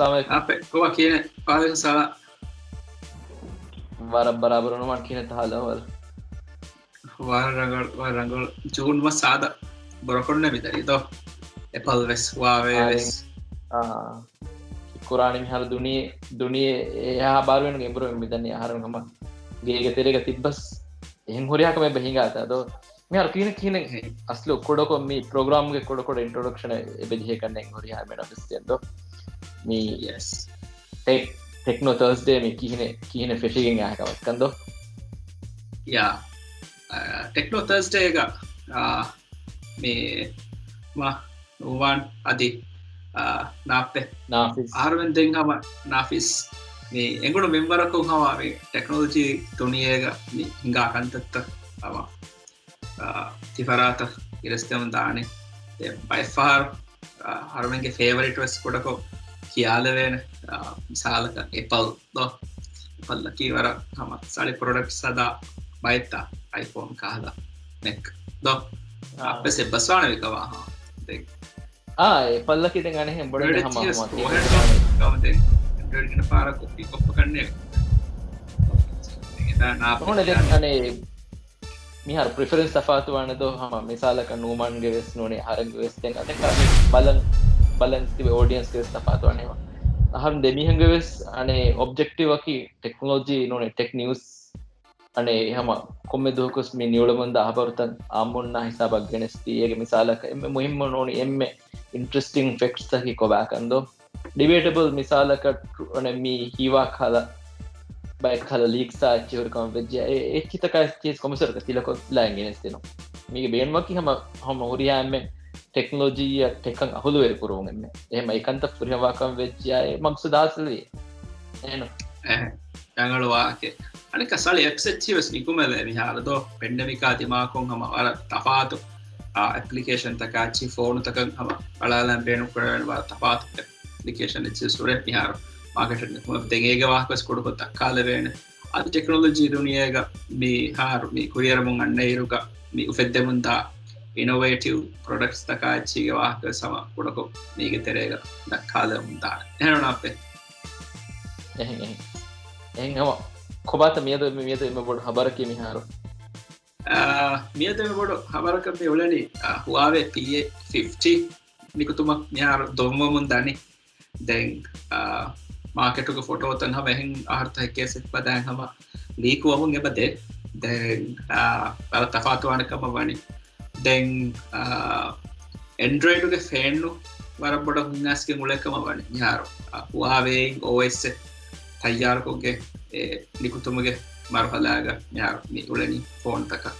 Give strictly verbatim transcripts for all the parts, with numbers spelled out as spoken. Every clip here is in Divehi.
އައްސަލާމު ޢަލައިކުމް. ވަރަށް ބަރާބަރު ނުވާން ކިހިނެއް ތަ ހާލު އަހްވާލު؟ ވަރަށް ރަނގަޅު، ވަރަށް ރަނގަޅު. ޖޫން މަސް އާދަ ބޮޑަކޮށްނެ މިދަނީ ދޯ. އެޕަލް ވެސް ހުވާވޭ ވެސް. އާ. ކުރާނީ މިހާރު ދުނިޔެ، ދުނިޔެ އެހާ ބާރުވެން އެނބުރުމެއް މިދަނީ އަހަރެން ހަމަ ގޭގެ ތެރޭގަ ތިއްބަސް އެހެން ހުރިހާ ކަމެއް ބަ ހިނގާތާ ދޯ. މިހާރު ކިހިނެއް ކިހިނެއް އެހެން. އަސްލު ކުޑަކޮށް މި ޕްރޮގްރާމްގެ ކުޑަކޮޑަށް އިންޓްރޮޑަކްޝަނެއް އެބަ ޖެހޭ ކަންނޭނގެ ހުރިހާ މެނަ ވެސް ދޯ. މި ޔެސް. ޓެކް، ޓެކްނޯ ތާސްޑޭ މި ކިހިނެއް، ކިހިނެއް ފެށިގެން އާ ކަމެއްކަން ދޯ. ޔާ. އަ، ޓެކްނޯ ތާސްޑޭގަ، އަ، މި މަ ނުވާން އަދި، އާ، ނާފެ. ނާފިޒް. އަހަރުމެން ދެން ހަމަ ނާފިޒް. މި އެނގުނު މިންވަރަކުން ހަމަ މި ޓެކްނޮލޮޖީ ދުނިޔޭގަ މި ހިނގާ ކަންތައްތައް ހަމަ، އާ، ތިފަރާތަށް ގެނެސްދެމުން ދާނެ. އެ ބައެއްފަހަރު، އާ، އަހަރުމެންގެ ފޭވަރިޓް ވެސް ކުޑަކޮށް ކިޔާލެވޭނެ. އާ، މިސާލަކަށް އެޕަލް. ދޯ. އެޕަލްއަކީ ވަރަށް ހަމަ ސަޅި ޕްރޮޑަކްޓްސް ހަދާ ބައެއްތާ، އައިފޯން ކަހަލަ މެކް. ދޯ. އާ. އައްޕެސް އެއްބަސްވާނެ ވިކަމާ ހާ. ދެން. އާ، އެޕަލްއަކީ ދެން އަނެއްހެން ބޮޑެއް ހަމަ ހަމަ ކަމަ ދެން. އެންޑްރޮއިޑް ގިނަ ފާރަކު ޕިކޮޕް ކަންނޭ. އެދާ ނާ ހުން ދެން އަނެ މިހާރު ޕްރިފަރެންސް ތަފާތުވާނެ ދޯ ހަމަ މިސާލަކަށް ނޫމާންގެ ވެސް ނޫނީ އަހަރެންގެ ވެސް ދެން އަދެކާ ބަލަން، ބަލަން ތިބެ އޯޑިއަންސްގެ ވެސް ތަފާތުވާނެ ހަމަ. އަހަރުން ދެމީހުންގެ ވެސް އަނެ އޮބްޖެކްޓިވް އަކީ ޓެކްނޮލޮޖީ ނޫނީ ޓެކް ނިއުސް. އަނެ ހަމަ ކޮންމެ ދުވަހަކުވެސް މި ނިއުޅެމުންދާ ހަބަރުތައް އާއްމުންނާ ހިސާބަށް ގެނެސްދީ އޭގެ މިސާލަކަށް އެންމެ މުހިއްމު ނޫނީ އެންމެ އިންޓްރެސްޓިން ފެކްޓްސް އަކީ ކޮބާކަން ދޯ؟ ޑިބޭޓަބަލް މިސާލަކަށް އަނެ މި ހީވާ ކަހަލަ ބައެއް ކަހަލަ ލީކްސް އާ އެއްޗެއް ހުރިކަމަށް ވެއްޖެ. އެ އެއްޗިތަކާ އެއްޗެހިސް ކޮމިސަރުގެ ތިލަކޮށްލާ ގެނެސްދިނު. މީގެ ބޭނުމަކީ ހަމަ، ހަމަ ހުރިހާ އެންމެ ޓެކްނޮލޮޖީއަށް ޓެކަށް އަހުލުވެރި ކުރުވުން އެންމެ. އެހެމަ އެކަންތައް ފުރިހަމަވާކަން ވެއްޖެއާއި މަގްސަދު ހާސިލްވީ. އެހެން. އެހެން. ރަނގަޅު ވާހަކައެއް. އަނެއްކާ ސަޅި އެޕްސް އެއްޗިހި ވެސް ނިކުމެލޭ މިހާރު ދޯ. ޕެންޑެމިކާ ދިމާކޮށް ހަމަ ވަރަށް ތަފާތު، އާ، އެޕްލިކޭޝަންތަކާ އެއްޗިހި ފޯނުތަކަށް ހަމަ އަޅާލަން ބޭނުންކުރެވޭނެ ވަރަށް ތަފާތު އެޕްލިކޭޝަން އެއްޗިހި ސުރެ މިހާރު މާކެޓަށް ނިކުމެ ދެން އޭގެ ވާހަކަ ވެސް ކުޑަކޮށް ދައްކާލެވޭނެ. އަދި ޓެކްނޮލޮޖީ ދުނިޔޭގަ މިހާރު މި ކުރިއަރަމުން އަންނައިރުގަ މި އުފެއްދެމުންދާ އިނޮވޭޓިވް ޕްރޮޑަކްޓްސްތަކާ އެއްޗީގެ ވާހަކަވެސް ހަމަ ކުޑަކޮށް މީގެ ތެރޭގަ ދައްކާލެވުން ދާނެ. އެހެން ނާފެ. އެހެން، އެހެން. އެހެން ހަމަ ކޮބާތަ މިއަދު، މިއަދު އެންމެ ބޮޑު ހަބަރަކީ މިހާރު؟ އާ، މިއަދު އެންމެ ބޮޑު ހަބަރަކަށް މި އުޅެނީ، އާ، ހުވާވޭ ޕީއޭ ފިފްޓީ ނިކުތުމަށް މިހާރު ދޮންވަމުން ދަނީ. ދެން، އާ، މާކެޓުގެ ފޮޓޯތައް ހަމަ އެހެން އަހަރުތައް ހެއްކޭސް އެއްބަދާއިން ހަމަ ލީކުވަމުން އެބަދޭ. ދެން، އާ، ވަރަށް ތަފާތުވާނެ ކަމަށް ވަނީ. ދެން، އާ، އެންޑްރޮއިޑުގެ ފޭންނު ވަރަށް ބޮޑަށް ހުން އައިސްގެން އުޅޭ ކަމަށް ވަނީ. މިހާރު، އާ، ހުވާވޭއިން އޯއެސްއެއް ތައްޔާރުކޮށްގެ އެ ނިކުތުމުގެ މަރުހަލާގަ މިހާރު މި އުޅެނީ ފޯންތަކަށް.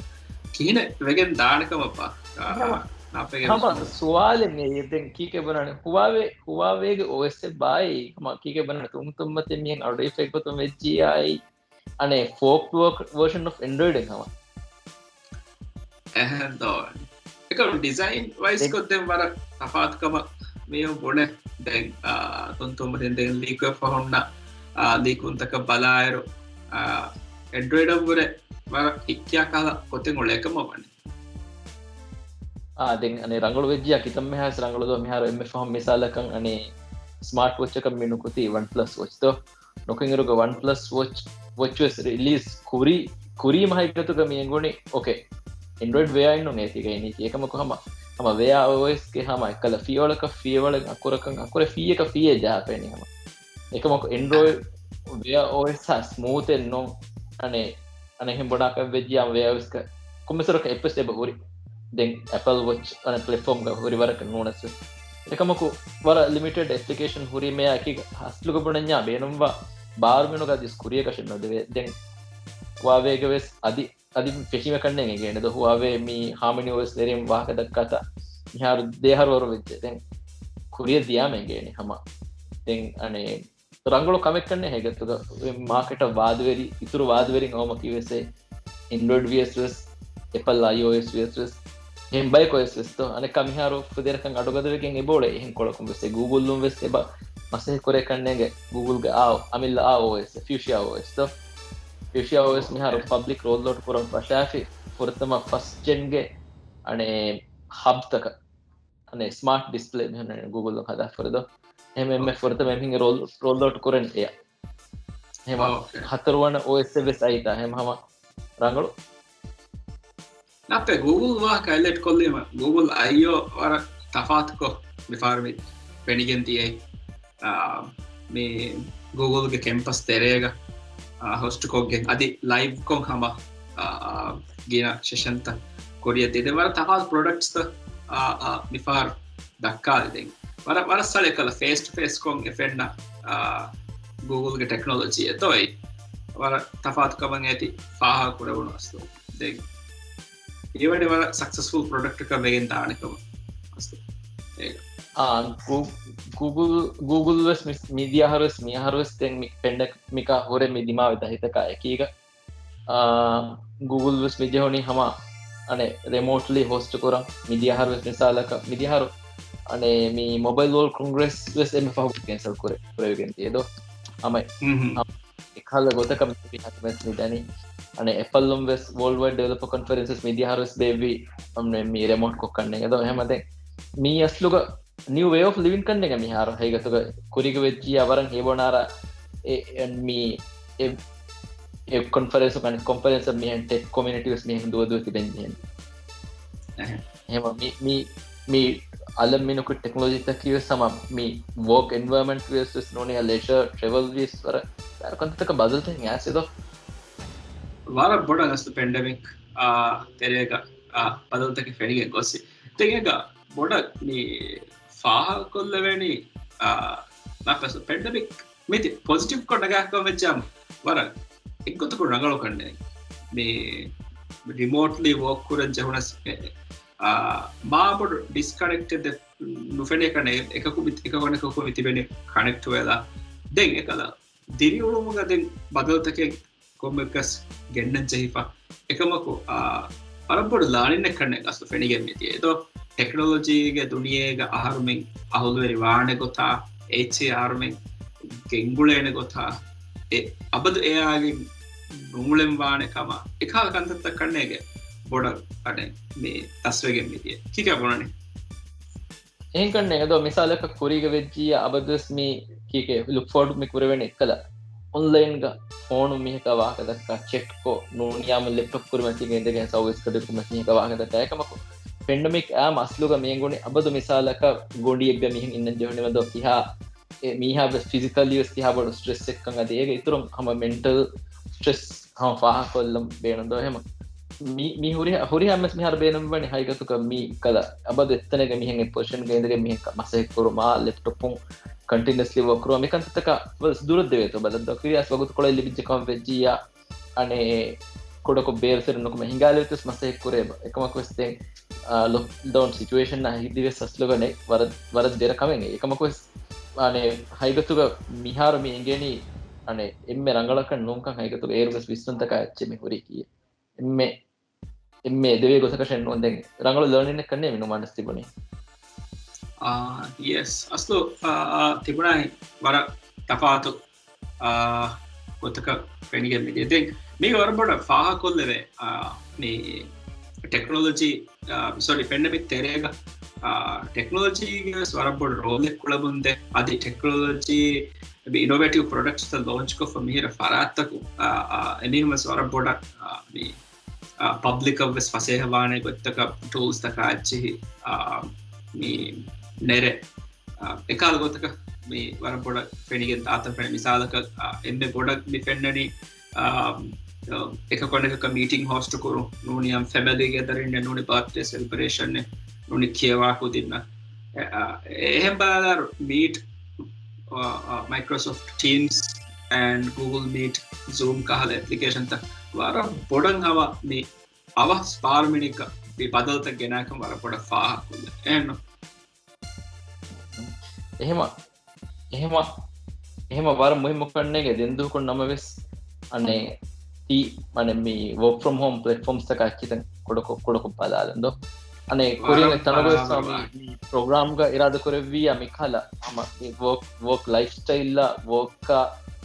ކިހިނެއް ވެގެން ދާނެ ކަމަށްބާ؟ އާ، ހަމަ، ނާފެގެ ހަމަ ސުވާލެއް މިއީ. ދެން ކީކޭ ބުނާނެ؟ ހުވާވޭ، ހުވާވޭގެ އޯއެސްއެއް ބާއީ؟ ހަމަ ކީކޭ ބުނާނެ؟ ތުންތުންމަތިން މިހެން އަޑު އިފެކްޓް ގޮތުން ވެއްޖިއްޔާއި، އަނެއް ފޯކް ވަރ-، ވަރޝަން އޮފް އެންޑްރޮއިޑެއް ހަމަ. އެހެން ދޯ. އެކަމް ޑިޒައިން ވައިސް ދެން ކޮށް ދެން ވަރަށް ތަފާތު ކަމަށް މިއޮން ބުނެ. ދެން، އާ، ތުންތުންމަތިން ދެން ލީކުވެފަ ހުންނަ، އާ، ލީކުންތަކަށް ބަލާއިރު، އާ، އެންޑްރޮއިޑަށްވުރެ ވަރަށް ހިއްކިޔާ ކަހަލަ ގޮތެއް އުޅޭ ކަމަށް ވަނީ. އާ، ދެން އަނެއް ރަނގަޅު ވެއްޖިއްޔާ ކިތަންމެހާސް ރަނގަޅު ދޯ. މިހާރު އެންމެ ފަހުން މިސާލަކަށް އަނެއް ސްމާޓް ވޮޗަކަށް މި ނުކުތީ ވަން ޕްލަސް ވޮޗް ދޯ. ނުކުތުން އިރުގަ ވަން ޕްލަސް ވޮޗް، ވޮޗް ވެސް ރިލީޒް ކުރީ، ކުރީމަ ހަގީގަތުގަ މި އެނގުނީ، އޯކޭ، އެންޑްރޮއިޑް ވެއާ އިންނުން އޭތިގައި ނީކީ. އެކަމަކު ހަމަ، ހަމަ ވެއާ އޯއެސްގެ ހަމަ އެއްކަލަ ފިޔަވަޅަކަށް ފިޔަވަޅެއް އަކުރަކަށް އަކުރެއް ފިއްޔަކަށް ފިއްޔެއް ޖަހާފައިނީ ހަމަ. އެކަމަކު އެންޑްރޮއިޑް ވެއާ އޯއެސް ހާ ސްމޫތެއް ނޫން. އަނެއް، އަނެއްހެން ބުނާކަށް ވެއްޖިއްޔާ ވެއާ އޯއެސްގަ ކޮންމެސްވަރަކަށް އެއްޕެސް އެބަ ހުރި. ދެން އެޕަލް ވޮޗް އަނެއް ޕްލެޓްފޯމްގަ ހުރި ވަރަކަށް ނޫނަސް. އެކަމަކު ވަރަށް ލިމިޓެޑް އެޕްލިކޭޝަން ހުރީމޭ އަކީ އަސްލުގަ ބުނަންޏާ ބޭނުންވާ ބާރުމިނުގަ ދިސް ކުރިޔަކަށެއް ނުދެވޭ. ދެން ހުވާވޭގެ ވެސް އަދި، އަދި ފެށީމަ ކަންނޭނގެ އެނގޭނެ ދޯ. ހުވާވޭ މި ހާމިނި އޯއެސް ނެރެން ވާހަކަ ދައްކާތާ މިހާރު ދެ އަހަރު ވަރު ވެއްޖެ. ދެން ކުރިޔަށް ދިޔާމަ އެނގޭނެ ހަމަ. ދެން އަނެއް ރަނގަޅު ކަމެއްކަންނޭ ހެގެތުގަ މާކެޓަށް ވާދުވެރި، އިތުރު ވާދުވެރިން އައުމަކީ ވެސް އެންޑްރޮއިޑް ވިޔަސް ވެސް، އެޕަލް އައިއޯއެސް ވިޔަސް ވެސް، އެހެން ބަޔަކު ވެސް ވެސް ދޯ. އަނެއްކާ މިހާރު ފުދޭރަކަން އަޑުގަދަވެގެން އެބައުޅޭ އެހެން ކޮޅަކުން ވެސް. އެ ގޫގުލްއުން ވެސް އެބަ މަސައްކަތް ކުރޭ ކަންނޭނގެ ގޫގުލްގެ އާ، އަމިއްލަ އާ އޯއެސް، ފިއުޝިއާ އޯއެސް ދޯ. ފިއުޝިއާ އޯއެސް މިހާރު ޕަބްލިކް ރޯލްއައުޓް ކުރަން ފަށާފި ފުރަތަމަ ފަސްޓް ޖެންގެ އަނެއް ހަބްތަކަށް. އަނެއް ސްމާޓް ޑިސްޕްލޭ މިހުން ގޫގުލުން ހަދާފަ ހުރެދޯ. އެހެމެ ފުރަތަމަ މިހިނގ ރޯލް ރޯލް އައުޓް ކުރަން އެޔަ. ހެމ ހަތަރުވަނަ އޯއެސް އެއް ވެސް އައިތާ ހެމ ހަމަ ރަނގަޅު. ނަޕެ ގޫގުލް ވާހަކަ ހައިލައިޓް ކޮށްލީމަ ގޫގުލް އައިއޯ ވަރަށް ތަފާތުކޮށް މިފާރު މި ފެނިގެން ދިޔައީ. މި ގޫގުލްގެ ކެމްޕަސް ތެރޭގަ ހޮސްޓް ކޮށްގެން އަދި ލައިވް ކޮށް ހަމަ ގިނަ ސެޝަންތައް ކުރިއަށް ދިޔަ ވަރަށް ތަފާތު ޕްރޮޑަކްޓްސްތައް މިފާރު ދައްކާލި ދެން. ވަރަށް ވަރަށް ސަޅެ ކަލަ ފޭސް ޓު ފޭސް ކޮށް އެ ފެންނަ ގޫގުލްގެ ޓެކްނޮލޮޖީ އެތޯއި ވަރަށް ތަފާތު ކަމަށް އޭތި ފާހަގަ ކުރެވުނު އަސްލު. ދެން އެވަނި ވަރަށް ސަކްސެސްފުލް ޕްރޮޑަކްޓަކަށް ވެގެން ދާނެ ކަމަށް އަސްލު. އާ، ގޫ-، ގޫގުލް، ގޫގުލް ވެސް މި-، މިދިޔަ އަހަރު ވެސް މި އަހަރު ވެސް ދެން މި ޕެންޑެމިކާ ހުރެ މި ދިމާވި ދަހިތަކާ އެކީގަ، އާ، ގޫގުލް ވެސް މި ޖެހުނީ ހަމަ އަނެ ރެމޯޓްލީ ހޯސްޓް ކުރަން. މިދިޔަ އަހަރު ވެސް މިސާލަކަށް މިދިޔަ އަހަރު އަނެ މި މޮބައިލް ވޯލްޑް ކޮންގްރެސް ވެސް އެންމެ ފަހު ކެންސަލް ކުރެ-، ކުރެވިގެން ދިޔަ ދޯ. ހަމަ އެކަހަލަ ގޮތަކަށް މި ހަތުމެސް މި ދަނީ. އަނެ އެޕަލް ވެސް ވޯލްޑް ވައިޑް ޑިވެލޮޕަ ކޮންފަރެންސް ވެސް މިދިޔަ އަހަރު ވެސް ބޭއްވި އަމްނެ މި ރެމޯޓް ކޮށް ކަންނޭނގެ ދޯ. އެހެމަ ދެން މީ އަސްލުގަ ނިއު ވޭ އޮފް ލިވިން ކަންނޭނގެ މިހާރު ހަގީގަތުގަ ކުރީގަ ވެއްޖިއްޔާ ވަރަށް ހޭބޯނާރަ އެ، އެ، މީ އެ، އެ ކޮންފަރެންސް ކޮން-، ކޮންފަރެންސް މިހެން ޓެކް ކޮމިއުނިޓީ ވެސް މިހެން ދުވަދުވެ ތިބެން މިހެން. އެހެން. އެހެމަ މި، މި، މި އަލަށް މިނުކު ޓެކްނޮލޮޖީތަކީ ވެސް ހަމަ މި ވޯކް އެންވަޔަރމަންޓް ވިޔަސް ވެސް ނޫނީ ލެޝަރ ޓްރެވަލް ވިޔަސް ވަރަށް ކަންތައްތަކަށް ބަދަލުތައް އައިސް ދޯ. ވަރަށް ބޮޑަށް އަސްލު ޕެންޑެމިކް، އާ، ތެރޭގަ، އާ، ބަދަލުތަކެއް ފެނިގެން ގޮސް. ދެން އެގަ ބޮޑަށް މި ފާހަގަކޮށްލެވޭނީ، އާ، ނަފަސް ޕެންޑެމިކް މިތި ޕޮޒިޓިވް ކޮށް ނަގާކަށް ވެއްޖާމު ވަރަށް އެއްގޮތަކުން ރަނގަޅު ކަންނޭނގެ. މި ރިމޯޓްލީ ވޯކް ކުރަން ޖެހުނަސް، އެ، އާ، މާ ބޮޑު ޑިސްކަނެކްޓެއް ނުފެނޭ ކަންނޭނގެ. އެކަކު މި-، އެކަކު އަނެކަކު މި ތިބެނީ ކަނެކްޓް ވެލާ. ދެން އެކަލަ ދިރިއުޅުމުގަ ދެން ބަދަލުތަކެއް ކޮންމެއަކަސް ގެންނަން ޖެހިފަ. އެކަމަކު، އާ، ވަރަށް ބޮޑު ލާނިންނެއް ކަންނޭނގެ އަސްލު ފެނިގެން މިދިޔަ. އެދޯ ޓެކްނޮލޮޖީގެ ދުނިޔޭގަ އަހަރުމެން އަހުލުވެރި ވާނެ ގޮތާ، އެއްޗެއް އަހަރުމެން ގެންގުޅޭނެ ގޮތާ، އެ އަބަދު އެއާގެން ނޫޅެން ވާނެ ކަމަށް އެކާލަ ކަންތައްތައް ކަންނޭނގެ ބޮޑަށް އަނެއް މި ތަސްވެގެން މިދިޔަ. ކިކޭ ބުނަނީ؟ އެހެން ކަންނޭނގެ ދޯ މިސާލަކަށް ކުރީގަ ވެއްޖިއްޔާ އަބަދުވެސް މި ކީކޭ ލުކް ފޯވަޑް މި ކުރެވޭނެ އެއްކަލަ އޮންލައިންގަ ފޯނު މީހަކާ ވާހަކަ ދައްކާ ޗެޓްކޮށް ނޫނިޔާމު ލެޕްޓޮޕް ކުރިމަތީގަ އިނދެގެން ސައުވެސް ކަޑިރުކުމަތީ މީހަކާ ވާހަކަ ދައްކާ އެކަމަކު ޕެންޑެމިކް އާ މަސްލުގަ މި އެނގުނީ އަބަދު މިސާލަކަށް ގޮނޑިއެއްގަ މިހެން އިންނަން ޖެހުނީމަ ދޯ ކިހާ އެ މީހާ ވެސް ފިޒިކަލީ ވެސް ކިހާ ބޮޑު ސްޓްރެސް އެއްކަން އަދި އޭގެ އިތުރުން ހަމަ މެންޓަލް ސްޓްރެސް ހަމަ ފާހަގަކޮށްލަން ބޭނުން ދޯ ހެމަ. މި، މި ހުރިހާ، ހުރިހާ މެސް މިހާރު ބޭނުންވަނީ ހަގީގަތުގަ މި ކަލަ އަބަދު އެއްތަނެއްގަ މިހެން އެއް ޕޮޒިޝަންގަ އިނދެގެން މިހެން ކަ-، މަސައްކަތް ކުރުމާ ލެޕްޓޮޕުން ކަންޓިނިއަސްލީ ވޯކް ކުރުމާ މި ކަންތައްތަކާ ވެސް ދުރަށް ދެވޭތޯ ބަލަން ދޯ ކިރިޔާސް ވަގުތުކޮޅެއް ލިބިއްޖެ ކަމަށް ވެއްޖިއްޔާ އަނެއް ކުޑަކޮށް ބޭރު ސެރެން ނުކުމެ ހިނގާލެވިތަސް މަސައްކަތް ކުރޭ އެކަމަކު ވެސް ދެން، އާ، ލޮކްޑައުން ސިޗުއޭޝަން އާ ހިދިވެސް އަސްލުގަނެ ވަރަށް، ވަރަށް ދެރަ ކަމެއް. އެކަމަކު ވެސް، އަނެއް ހަގީގަތުގަ މިހާރު މި އެނގެނީ، އަނެއް އެންމެ ރަނގަޅަކަށް ނޫންކަން ހަގީގަތުގަ އޭރު ވެސް ވިސްނުންތަކާ އެއްޗެއް މި ހުރީ ކީއް. އެންމެ، އެންމެ އެދެވޭ ގޮތަކަށެއް ނޫން ދެން ރަނގަޅު ލާނިންނެއް ކަންނޭ މި ނުމާނަސް ތިބުނީ. އާ، ޔެސް. އަސްލު، އާ، އާ، ތިބުނާ ވަރަށް ތަފާތު އާ، ގޮތަކަށް ފެނިގެން މިދިޔަ. ދެން މީގެ ވަރަށް ބޮޑަށް ފާހަގަކޮށްލެވޭ، އާ، މި ޓެކްނޮލޮޖީ، އާ، ސޮރީ، ޕެންޑެމިކް ތެރޭގަ، އާ، ޓެކްނޮލޮޖީގެ ވެސް ވަރަށް ބޮޑު ރޯލެއް ކުޅަމުންދޭ. އަދި ޓެކްނޮލޮޖީ މި އިނޮވޭޓިވް ޕްރޮޑަކްޓްސްތައް ލޯންޗްކޮށްފަ މިހިރަ ފަރާތްތަކު، އާ، އާ، އެމީހުން ވެސް ވަރަށް ބޮޑަށް، އާ، މި އާ، ޕަބްލިކަށް ވެސް ފަސޭހަވާނެ ގޮތްތަކަށް ޓޫލްސްތަކާ އެއްޗިހި، އާ، މި ނެރެ، އާ، އެކާލަ ގޮތަކަށް މި ވަރަށް ބޮޑަށް ފެނިގެން ދާތަން ފެނެ. މިސާލަކަށް، އާ، އެންމެ ބޮޑަށް މި ފެންނަނީ، އާ، އެކަކު އަނެކަކަށް މީޓިން ހޯސްޓް ކުރުން ނޫނީ އަން ފެމިލީ ގެދަރިން ނޫނީ ބާތްޑޭ ސެލެބްރޭޝަން ނޫނީ ކިޔަވާ ކުދިންނަށް. އެ، އާ، އެހެން ބަލާލާރު މީޓް، އާ، އާ، މައިކްރޯސޮފްޓް ޓީމްސް އެންޑް ގޫގުލް މީޓް، ޒޫމް ކަހަލަ އެޕްލިކޭޝަންތައް ވަރަށް ބޮޑަށް ހަމަ މި އަވަސް ބާރު މިނިޓްގަ މި ބަދަލުތައް ގެނާކަން ވަރަށް ބޮޑަށް ފާހަގަކޮށްލަ. އެހެންނު؟ އެހެމަ، އެހެމަ، އެހެމަ ވަރަށް މުހިއްމު ކަންނޭގެ ދެން ދުވަހަކުން ނަމަވެސް، އަނެއް، ތީ، އަނެއް މި ވޯކް ފްރޮމް ހޯމް ޕްލެޓްފޯމްސްތަކާ އެއްޗިތަން ކުޑަކޮށް، ކުޑަކޮށް ބަލާލަން ދޯ. އަނެއް ކުރިން ވަރަށް ތަނަގޮސް ބަރާބަރު މި ވާނީ. ޕްރޮގްރާމްގަ އިރާދަ ކުރެއްވިއްޔާ މި ކަހަލަ، ހަމަ މި ވޯކް، ވޯކް ލައިފް ސްޓައިލްއާ ވޯކްއާ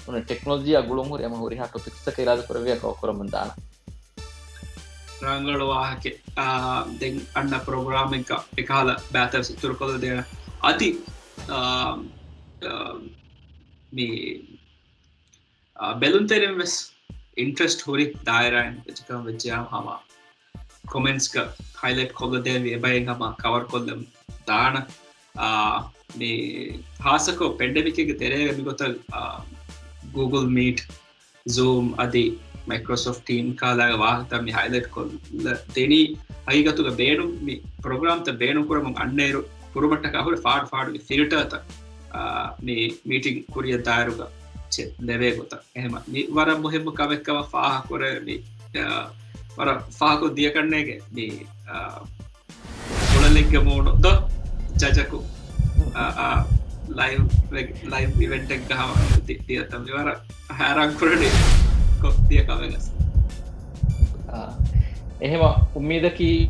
އުނެ ޓެކްނޮލޮޖީއާ ގުޅުން ހުރި ހަމަ ހުރިހާ ޓޮޕިކްސްތަކެއް އިރާދަ ކުރެއްވިއްޔާ ކަވަރ ކުރަމުން ދާނަ. ރަނގަޅު ވާހަކަ. އާ، ދެން އަންނަ ޕްރޮގްރާމެއްގަ އެކަހަލަ ބައިތައް ވެސް އިތުރުކޮށްލަދޭނަ. އަދި، އާ، މި ބެލުންތެރިން ވެސް އިންޓްރެސްޓް ހުރި ދާއިރާއިން އެއްޗެއް ވެއްޖެ ހަމަ ކޮމެންޓްސްގަ ހައިލައިޓް ކޮށްލަދޭން ވީ އެބައިން ހަމަ ކަވަރ ކޮށްލަން ދާނަ. މި ހާއްސަކޮށް ޕެންޑެމިކްގެ ތެރޭގަ މިގޮތަށް ގޫގުލް މީޓް، ޒޫމް އަދި މައިކްރޯސޮފްޓް ޓީމް ކަހަލަ ވާހަކަތައް މި ހައިލައިޓް ކޮށްލަ ދެނީ ހަގީގަތުގަ ބޭނުން މި ޕްރޮގްރާމްތައް ބޭނުން ކުރަމުން އަންނައިރު ކުރުމަށްޓަކާ ހުރެ ފާޑު ފާޑުގެ ފިލްޓަރތައް މި މީޓިން ކުރިއަށް ދާއިރުގަ ލެވޭ ގޮތަށް. އެހެމަ މި ވަރަށް މުހިއްމު ކަމެއްކަމަށް ފާހަކުރެ މި ވަރަށް ފާހަކު ދިޔަކަންނޭގެ މި ކުޅަލެއްގެ މޫނު ދޯ ޖަޖަކު ލައިވް ލައިވް އިވެންޓެއްގަ ހަމަ ދިޔަތަ މިވަރަށް ހައިރާން ކުރަނީ ކޮށް ދިޔަ ކަމެއް. އެހެމަ އުއްމީދަކީ